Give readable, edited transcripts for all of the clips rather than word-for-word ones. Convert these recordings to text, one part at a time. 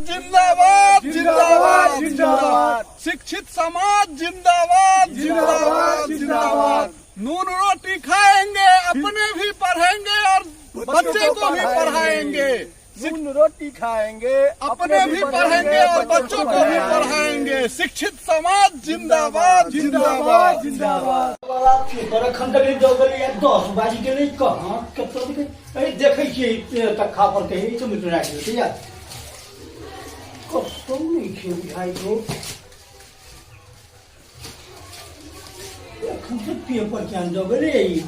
जिंदाबाद जिंदाबाद, जिंदाबाद। शिक्षित समाज जिंदाबाद जिंदाबाद, जिंदाबाद। नून रोटी खाएंगे, अपने भी पढ़ेंगे और बच्चे को भी पढ़ाएंगे। नून रोटी खाएंगे, अपने भी पढ़ेंगे और बच्चों को भी पढ़ाएंगे। शिक्षित समाज जिंदाबाद, जिंदाबाद, जिंदाबाद। पेपर एखन तक नहि दऽ गेलैए, 10 बाजि गेलै। कहाँ कतऽ गेलै? अरे देखै छियै तक्खा पर कहीं तऽ मित्र राखि देतै यार। कतौ नहि छै बुझाइ छौ। एखन तऽ पेपर किया नहि दऽ गेलै ई?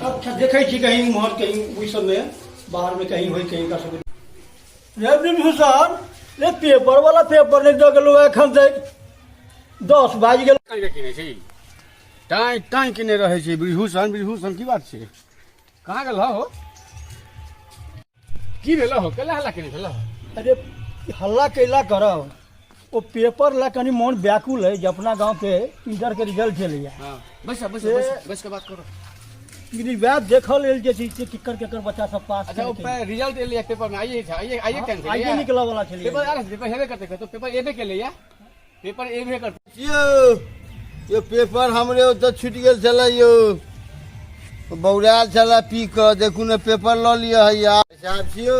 अच्छा, देखै छी कहीं उम्हर, कहीं ओहि सबमे, बाहरमे कहीं होइ, कहीं का सब। रे विभूषण रे, पेपर वाला पेपर नहि दऽ गेलौ एखन तक, 10 बाजि गेल। काहे किने छै? टाँय टाँय केने रहै छै। विभूषण, विभूषण, की बात छै? कहाँ गेल हो? की भेल हो? केला हल्ला केने छल? अरे हल्ला कैला करब? ओ पेपर ला कनि मोन व्याकुल है जे अपना गांव के इंटर के रिजल्ट चलैया। हाँ, बैस बैस बैस, बैस के बात करो। ई वएह देखल लेल जे छै से केकर केकर बच्चा सब पास। अच्छा, ओ रिजल्ट एलै पेपर में? आइए छै, आइए, आइए टाइम। आइए निकलऽ वाला छलै पेपर। आरे पेपर हेबे करतै तो पेपर एबे केलैया, पेपर एबे करतै। यौ, यो पेपर हमरे ओतऽ छुटि गेल छलै यौ। बौरायल छलै पी कऽ। देखू ने, पेपर लऽ लिअ। हैया साहब छियौ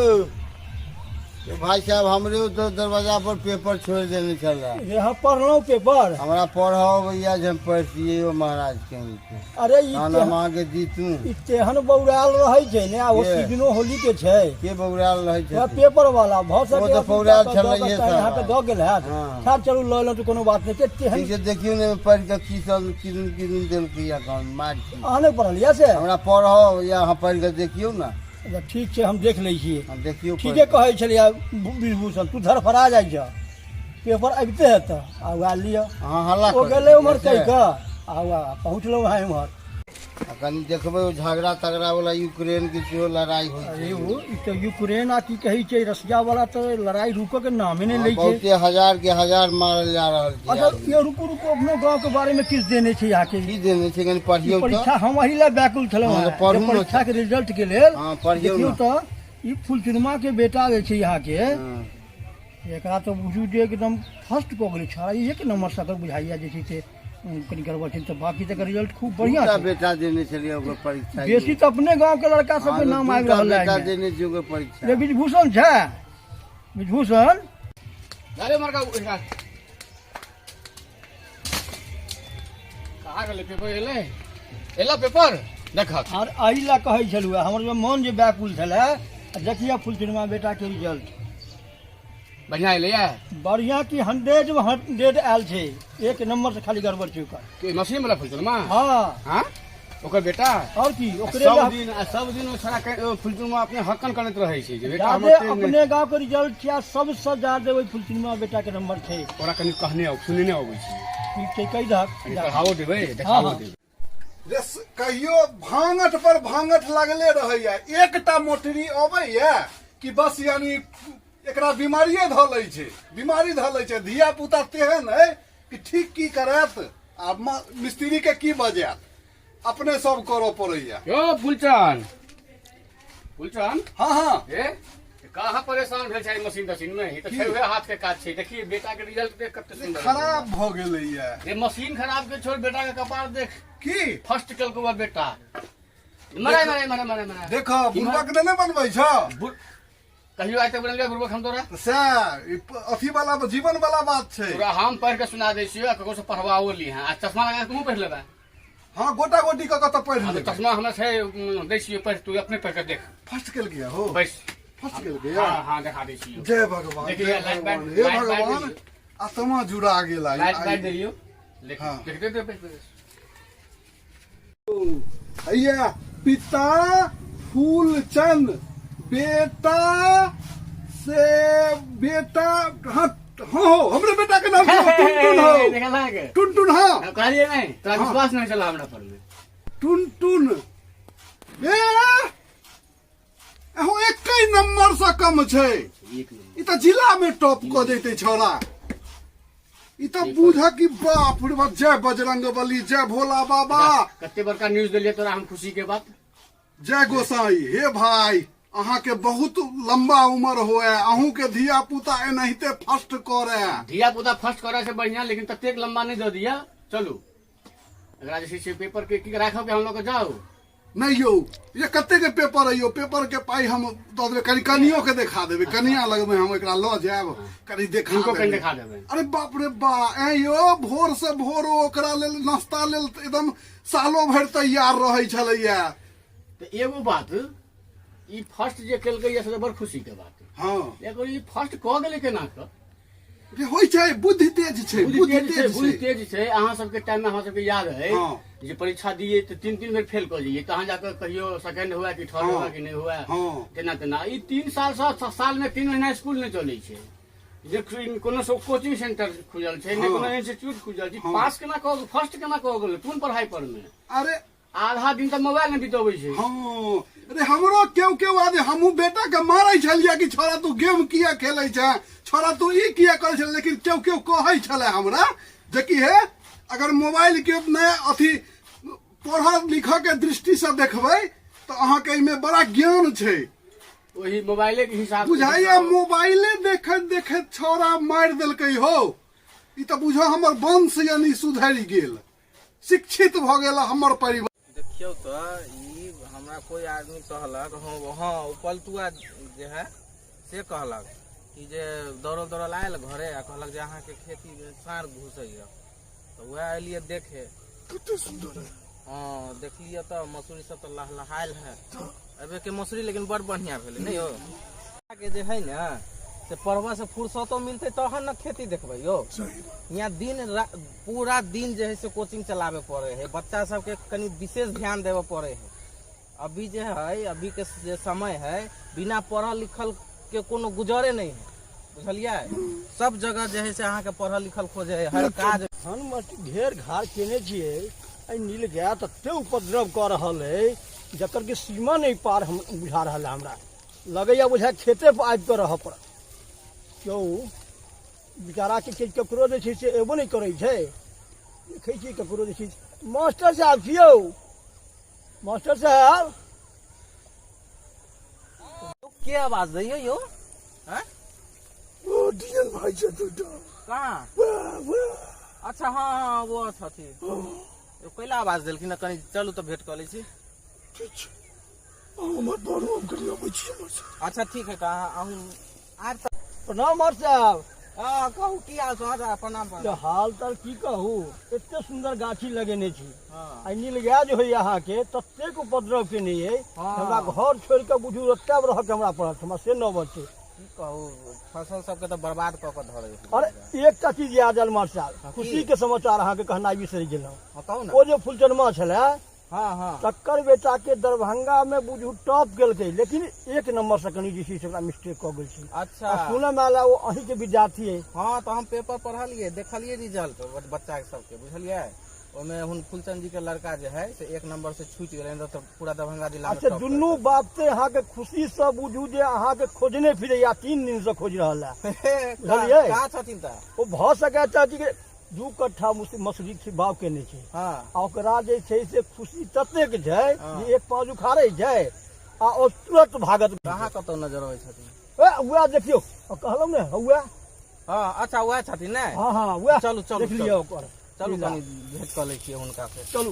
यो, भाई साहब, हमरे ओतऽ दरवाजा पर पेपर छोड़ि देने छलै। रे, हम पढ़लहुँ पेपर। हमरा पढ़ऽ अबैया जे हम पढ़तियै यौ महाराज कहीं के। अरे ई तहन हम अहाँके जीतू। ई तेहन बौरायल रहै छै ने, आ ओ के? सीजनो होली के छै। के बौरायल रहै वएह छै? पेपर वाला भऽ ओ सकै तऽ पौरायल छलैहे साला। अहाँके दऽ गेल हैत। हाँ। खैर चलू, लऽ एलहुँ तऽ कोनो बात नहि छै तेहन। ठीक छै, देखियौ ने पढ़ि कऽ की सब किदन किदन देलकै एखन मारि की। अहाँ नहि पढ़लियै से? हमरा पढ़ऽ अबैया, अहाँ पढ़ि कऽ देखियौ ने। अच्छा, ठीक छै, हम देख लै छियै। हम देखियौ। ठीके कहै छलियै विभूषण, तू धरफड़ा जाइ छह। पेपर अबिते हेतऽ आ वएह लिअ। अहाँ हल्ला ओ करै गेलै उम्हर छियै कहि से? कऽ आ वएह पहुँचलहुँ हेँ एम्हर। आ कनि देखबै, ओ झगड़ा तगड़ा वाला यूक्रेन के सेहो लड़ाई होइ अरे छै। ओ ई तऽ यूक्रेन आ की कहै छै रसिया वाला तऽ लड़ाई रुकऽ के नामे नहि लै छै। बहुते हजार के हजार मारल जा रहल छै अच्छा आदमी। ये रुकू रुकू, अपनो गाँव के बारे में किछु देने छै अहाँके? की देने छै? कनि पढ़ियौ तऽ। परीक्षा हम एहि लए व्याकुल छलहुँ हाँ, हेँ तऽ पढ़ू जे ने। परीक्षा के रिजल्ट के लेल। हाँ, पढ़ियौ देखियौ ने। तऽ ई फुलचुनमा के बेटा जे छै अहाँके, हाँ। एकरा तऽ बुझू जे एकदम फर्स्ट कऽ गेलै छाड़ा। एक नंबर से अगर बुझाइया जे छै से कनि गड़बड़ छै तऽ बाकी तकर रिजल्ट खूब बढ़िया दूटा छै। बेटा देने छलियै ओकर परीक्षा। बेसी तऽ अपने गांव के लड़का सबके हाँ, नाम आबि दूटा रहल है बेटा एहिमे। देने छियै ओकर परीक्षा। रे ब्रिजभूषण छै, ब्रिजभूषण। अरे मरका, कहाँ गेलै पेपर? एलै, एला पेपर देखक। आर एहि लए कहै छलहुँ हेँ, हमर जे मन जे व्याकुल छलै आ देखिए फुलचुनमा बेटाके रिजल्ट। बढ़िया एलै या? बढ़िया कि, 100 मे 100 आयल छै। एक नंबर से खाली गड़बड़ छै ओकर। के, मशीन वाला फुलचुनमा? हाँ। हाँ, ओकर बेटा। और की, ओकरे सब लए। दिन आ सब दिन ओ छोड़ा के ओ फुलचुनमा अपने हक्कन करैत रहै छै जे बेटा जादे हमर तेज नहि। अपने गाँव के रिजल्ट छै आ सबसँ जादे ओहि फुलचुनमा बेटा के नंबर छै। ओकरा कनि कहने आउ, सुनने अबै छै। ठीक छै, कहि दहक। कनि पढ़ाओ देबै, देखाओ हाँ। देबै। रे कहियो भांगठ पर भांगठ लगले रहैया। एकटा मोटरी अबैया कि बस यानी एकरा बीमारिये धऽ लै छै, बीमारी धऽ लै छै। धिया पुता तेहन है कि ठीक की करत आ मिस्त्री के की बजायत, अपने सब करऽ पड़ैया। यौ फुलचन, फुलचन। हाँ हाँ। ए कहाँ परेशान भेल छै मशीन तशीन में? ई तऽ छै उहे हाथ के काज छै। देखिए बेटा के रिजल्ट देख, कते सुंदर। खराब भऽ गेलैया। रे मशीन खराब के छोड़, बेटा के कपार देख। की? फर्स्ट केलको बा बेटा। मरे मरे मरे मरे मरे। देख, बुढ़बा के नहि बनबै छ। कहियो आइ तक बनलियै बुढ़बक हम तोरा? सएह ई अथी वाला जीवन वाला बात छै। तोरा हम पढ़ के सुना दै छियो आ ककरो से पढ़वाओ ली। हां, आ चश्मा लगा के तू पढ़ लेबे। हाँ, गोटा गोटी कऽ कऽ तऽ पढ़ि हाँ, तऽ लेबै। चश्मा हमरा छै, दै छियो पढ़, तू अपने पढ़ के देख। फर्स्ट केलकै हो? बैस। फर्स्ट केलकै? हाँ हाँ, देखा दै छियो। जय भगवान। देखिए, जय लाइट भगवान, बाइट- हे लाइट बाइट भगवान, दियौ। आत्मा जुड़ा गेल आइ। लाइट बाइट देलियो, लिख। हाँ। लिख दे दे, बैस बैस। हैया पिता फूलचंद, बेटा से बेटा, हाँ हाँ हो, हमरे बेटा के नाम छै टुनटुन हो। देखल है के? टुनटुन, हाँ। हम कहलिए नहीं तोरा विश्वास नहीं चला हमरा पर में। टुनटुन ए एहो एकै नंबर से कम छै। एक नंबर। ई तऽ जिला में टॉप कऽ जैते छौड़ा ई तऽ। बुझ कि बाप रे बाप, जय बजरंग बली, जय भोला बाबा। कते बड़का न्यूज देलिए तोरा हम, खुशी के बात। जय गोसाई, हे भाई। अहाँके बहुत लंबा उम्र होए, अहूँके धिया पुता एनाहिते फर्स्ट करे। धिया पुता फर्स्ट करे से बढ़िया, लेकिन ततेक लंबा नहीं दे दिया। चलू एकरा जे छै से पेपर के की राखब के हम लोग के जाउ। नहीं यौ, ये कते के पेपर है यौ? पेपर के पाई हम दऽ देबै, कनि कनियो के देखा देबै, कनिया लगमे हम एकरा लऽ जायब, कनि देखा हुनको कनि देबै। देखा देबै। अरे बाप रे बा, ऐं यौ भोर से भोर ओ ओकरा लेल नाश्ता लेल एकदम सालो भरि तैयार रहै छलैया। तऽ एगो बात, ई फर्स्ट जे केलकै से तऽ बड़ खुशी के बात। हाँ। एगो ई फर्स्ट कऽ गेलै केना कऽ? जे होइ छै, बुद्धि तेज छै, बुद्धि तेज छै, बुद्धि तेज छै। अहाँ सबके टाइम में अहाँ सबके याद है हाँ। जे परीक्षा दिए तऽ 3-3 बेर फेल कऽ जइए, तहन जाकऽ कहियो सेकंड हुआ कि थर्ड हाँ। हुआ कि नहीं हुआ। हाँ। तेना तेना ई 3 साल से साल में 3 महीना स्कूल नहीं चलै छै, जे कोनो सब कोचिंग सेंटर खुजल छै, नहि हाँ। कोनो इंस्टीट्यूट खुजल छै। हाँ। पास केना कऽ, फर्स्ट केना कऽ गेलै, कोन पढ़ाई पर में? अरे आधा दिन तऽ मोबाइल में बितबै छै। हाँ, अरे हमरो केओ केओ आदमी, हमहूँ बेटा के मारै छलियै कि छोरा तू गेम किया खेलै छै, छोरा तू ई किया करै छलै, लेकिन केओ केओ कहै छलै हमरा जे कि हे अगर मोबाइल के नया अथी पढ़ऽ लिखऽ के दृष्टि से देखबै तऽ अहाँके एहिमे बड़ा ज्ञान छै। ओही मोबाइले के हिसाब से बुझाइया मोबाइले देखैत देखैत छौड़ा मारि देलकै हो। ई तऽ बुझो हमर वंश यानी सुधरि गेल, शिक्षित भऽ गेल हमर परिवार। देखियौ तऽ ई हमरा कोइ आदमी कहलक, हँ हँ ओ पलटुआ जे है से कहलक कि जे दौड़ल दौड़ल आयल घरे आ कहलक जे अहाँके खेतीमे साँढ़ घुसैए, तऽ वएह एलियै देखे। कते सुन्दर है। हँ देखलियै तऽ मसूरी सब तऽ लहलहायल है। एहिबेर के मसूरी लेकिन बड़ बढ़िआँ भेलै नहि यौ। के जे है ने से पढ़बा से फुर्सतो मिलतै तहन ने खेती देखबै यौ। यहाँ दिन पूरा दिन जे है से कोचिंग चलाबे पड़े है, बच्चा सबके कनि विशेष ध्यान देबे पड़े है। अभी जे है अभी के जे समय है बिना पढ़ल लिखल के कोनो गुजरे नहीं है, बुझलियै? सब जगह जे है से अहाँके पढ़ल लिखल खोजे है हर काज। हम घेर घार केने छियै, एहि नील गाय तते उपद्रव कऽ रहल है जकर कि सीमा नहीं पार हम बुझा रहल है। हमरा लगैया बुझा खेते पर आबि कऽ रहऽ पड़त। क्यों बेचाराके के ककरो जे छै से एबो नहि करै छै। देखै छियै ककरो जे छै। मास्टर साहब छियौ, मास्टर साहब। के आवाज दैयो यौ? हैं? ओ डीएन भाई छै दूटा। कहाँ? वाह, वाह। अच्छा हाँ हाँ वो छथिन। यौ, कैला आवाज देलखिन? कनि चलू तऽ भेंट कऽ लै छी। ठीक छै, अहाँ हमर पढ़ू, हम कनि अबै छी हमर साथ। अच्छा ठीक है, तऽ अहाँ आब तऽ प्रणाम मास्टर साहब। हँ कहू की हाल समाचार? प्रणाम प्रणाम। तऽ हाल ताल की कहू, एते सुन्दर गाछी लगेने छी। हाँ। आ नील गाय जे होइए अहाँके ततेक उपद्रव केने अइ, हाँ। हमरा घर छोड़ि कऽ बुझू ओतय रहऽके हमरा पड़त, हमरा से नौबत छै। की कहू, फसल सबके तऽ बर्बाद कऽ कऽ धरै है। अरे एकटा चीज याद आयल मास्टर साहब, हाँ, की? खुशी के समाचार अहाँके कहनाइ बिसरि गेलहुँ। हाँ, कहू ने। ओ जे फुलचनमा छलै हाँ, हाँ। तकर बेटा के दरभंगा में बुझू टॉप केलकै, लेकिन 1 नंबर से कनि जे छै से ओकरा मिस्टेक कऽ गेल छै। अच्छा। आ सुनऽ में आयल ओ अहीं के विद्यार्थी है। हाँ तऽ हम पेपर पढ़लियै, देखलियै रिजल्ट बच्चा सबके, बुझलियै? ओहिमे हुन फुलचंद जी के लड़का जे है से 1 नंबर से छूटि गेलै, नहि तऽ पूरा दरभंगा जिला में अच्छा, टॉप दुनू करतै। बाप से अहाँके खुशी से बुझू जे अहाँके खोजने फिरैया, 3 दिन से खोज रहल है। बुझलियै? कहाँ छथिन तऽ? ओ भऽ सकैत छै कि 2 कट्ठा मसूरी के बाग केने छै। हाँ। आ ओकरा जे छै से खुशी ततेक छै हाँ। जे 1 पाँच उखाड़े छै आ ओ तुरंत भागत। कहाँ कतौ नजर अबै छथिन? ए, वएह देखियौ, कहलहुँ ने, वएह। हाँ, अच्छा, वएह छथिन ने? हाँ, हाँ, वएह। चलू, चलू, देख चलू। लियौ ओकर। चलू, लीला। कनि भेंट कऽ लै छियै हुनका से। चलू।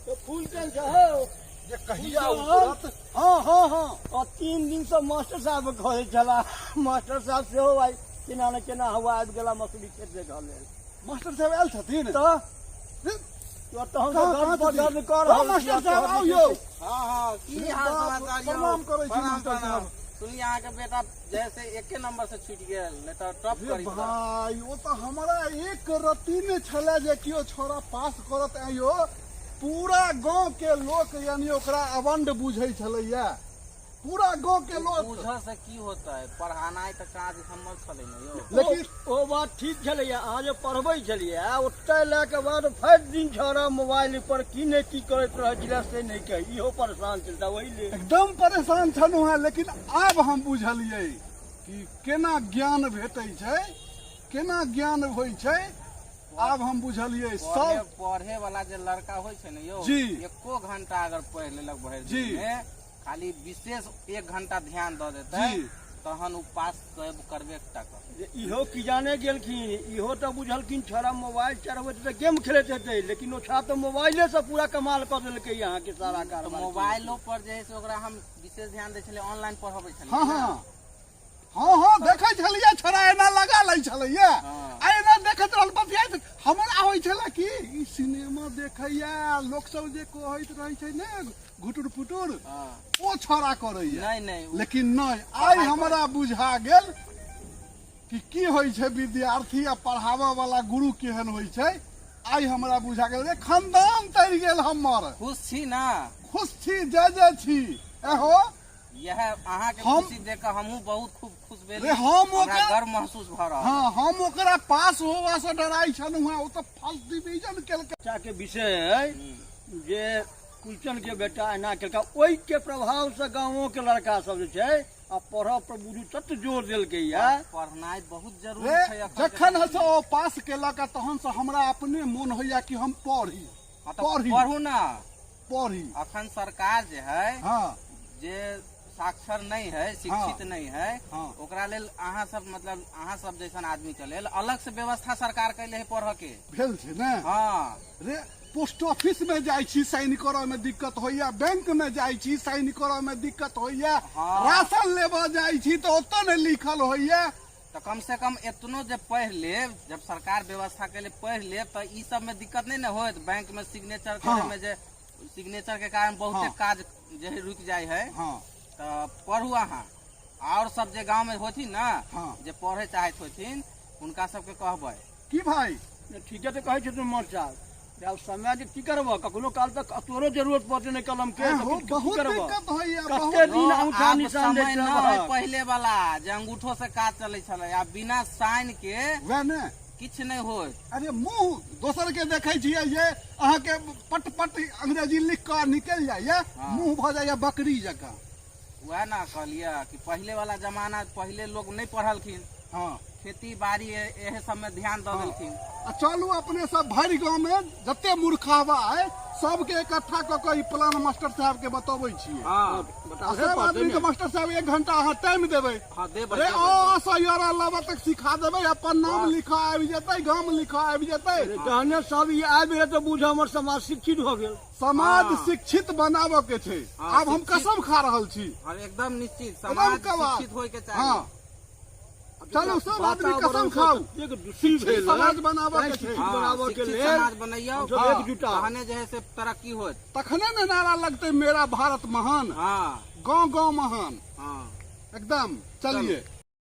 तो फूलचंद साहब, जे कहिया उतरत? हाँ, हाँ, हाँ। आ 3 दिन से मास्टर साहब कहै छला, मास्टर साहब सेहो आइ केना ने केना हुआ आबि गेला मसूरी खेत देखऽ लेल। मास्टर साहब आयल छथिन? तऽ? तो तऽ हम कहाँ, दर्द कहाँ पर छथिन? दर्द कऽ हाँ, रहल छी, मास्टर साहब, तोहर आउ यौ। हाँ, हाँ, की हाल समाचार यौ? प्रणाम करै छी प्रणाम, मास्टर प्रणाम। साहब। सुनिए, अहाँके बेटा जैसे 1 नंबर से छूटि गेल, नहीं तऽ टॉप रे करी। भाई, ओ तऽ हमरा 1 रत्ती नहि छलै जे केओ छोड़ा पास करत। आइयो पूरा गांव के लोक यानी ओकरा अवंड बुझै छलैया, पूरा गांव के लोक। बुझऽ से की होतै, पढ़ानाइ तऽ काज हमर छलै ने यौ। लेकिन ओ बात ठीक छलैया, अहाँ जे पढ़बै छलियै ओतय लए के बाद भरि दिन छौड़ा मोबाइल पर की ने की करैत रहै छलै से नहि कही, इहो परेशान छलै ओहि लेल। एकदम परेशान छलहुँ हेँ, लेकिन आब हम बुझलियै कि केना ज्ञान भेटै छै, केना ज्ञान होइ छै, आब हम बुझलियै। सब पढ़े वाला जे लड़का होइ छै ने यौ, जी। एको घंटा अगर पढ़ि लेलक भरि जी। दिन में, खाली विशेष 1 घंटा ध्यान दऽ देतै जी। तहन ओ पास करबे टा करतै। जे इहो की जाने गेलखिन, इहो तऽ बुझलखिन छोड़ा मोबाइल चढ़बैत तऽ गेम खेलैत हेतै, लेकिन ओ छोड़ा तऽ मोबाइले से पूरा कमाल कऽ देलकै अहाँके सारा तऽ कारबार। मोबाइलो पर जे है से ओकरा हम विशेष ध्यान दै छलियै, ऑनलाइन पढ़बै छलियै। हँ हँ हँ हँ, देखै छलियै छोड़ा एना लगा लै छलैया आ एना देखैत रहल बतियाइत। हमरा होइ छलै कि ई सिनेमा देखैया, लोक सब जे कहैत रहै छै ने घुटुर पुटुर, ओ छोड़ा करैया। नहि नहि, लेकिन नहि, आइ हमरा बुझा गेल कि की होइ छै विद्यार्थी आ पढ़ाबऽ वाला गुरु केहन होइ छै। आइ हमरा बुझा गेल रे, खानदान तरि गेल हमर। खुश छी ना? खुश छी, जय जय छी। एहो यह अहाँके खुशी देख कऽ हमहूँ बहुत खूब खुश भेल। रे हम हमरा ओकरा गर्व महसूस भऽ रहल। हँ, हम ओकरा पास होवा से डराइ छलहुँ हेँ, ओ तऽ फर्स्ट डिवीजन केलकै। बच्चा के विषय है जे कुलचन के बेटा एना केलका, ओहि के प्रभाव से गाँवो के लड़का सब जे छै आ पढ़ऽ पर बुझू तत जोर देलकै या। पढ़नाइ बहुत जरूरी रे छै एखन के जखन समय से ओ पास केलक आ तहन से हमरा अपने मोन होइया कि हम पढ़ी। हँ, तऽ पढ़ी। पढ़ू ना, पढ़ी। अखन सरकार जे है जे साक्षर नहीं है, शिक्षित नहीं है, ओकरा लेल अहाँ सब, मतलब अहाँ सब जैसन आदमी के लेल अलग से व्यवस्था सरकार कैले है पढ़ के। भेल छै ने? हँ। रे पोस्ट ऑफिस में जाइ छी साइन करऽ में दिक्कत होइया, बैंक में जाइ छी साइन करऽ में दिक्कत होइया, राशन लेबऽ जाइ छी तऽ ओतऽ नहि लिखल होइया। तऽ कम से कम एतनो जे पढ़ि लेब, जब सरकार व्यवस्था के लिए पढ़ि लेब तऽ ई सब में दिक्कत नहीं ने होत। बैंक में सिग्नेचर करे में जे सिग्नेचर के कारण बहुते काज जे है रुकि जाइ है। तऽ पढ़ू अहाँ, और सब जे गाँव में होथिन ना जे पढ़े चाहैत होथिन हुनका सबके कहबै। की भाई? ठीके तऽ कहै छथिन मर साहब, आब समय जे की करबह, कखनो काल तक तोरो जरूरत पड़तै ने कलम के, एहो, तऽ की बहुत करबह? दिक्कत होइया, कते बहुत। दिन अंगूठा आब निशान समय दैत न है रहबह? पहिले वाला जे अंगूठो से काज चलै छलै, आब बिना साइन के वएह ने किछु नहि होत। अरे मुंह दोसर के देखै छियै जे अहाँके पट पट अंग्रेजी लिख कऽ निकलि जाइया, मुंह भऽ जाइया बकरी जकाँ। वएह ने कहलियै कि पहिले वाला जमाना, पहिले लोग नहि पढ़लखिन, खेती बाड़ी एहे सब में ध्यान दऽ देलखिन। आ चलू अपने सब भरि गाँव में जते मूर्खावा है सबके इकट्ठा कऽ कऽ ई प्लान मास्टर साहब के बतबै छियै। आ सब आदमी के मास्टर साहब 1 घंटा अहाँ टाइम देबै। हँ, देबै, रे देबै, अ सँ य ल तक सिखा देबै, अपन नाम लिखऽ आबि जेतै, गाम लिखऽ आबि जेतै। जहने सब ई आबि गेल तऽ बुझ हमर समाज शिक्षित भऽ गेल। समाज शिक्षित बनाबऽ के छै। आब हम कसम खा रहल छी। हँ, एकदम निश्चित एकदम समाज कबाब। शिक्षित होय के चाही। चलू सब आदमी कसम खाउ, एक दूषित शिक्षित भेल समाज बनाबऽ के छै। शिक्षित बनाबऽ के शिक्षित लेल समाज बनैयौ, हमसब एकजुटा। तहने जे है से तरक्की होत। तखने ने नारा लगतै मेरा भारत महान, गाँव गाँव महान। एकदम चलिए।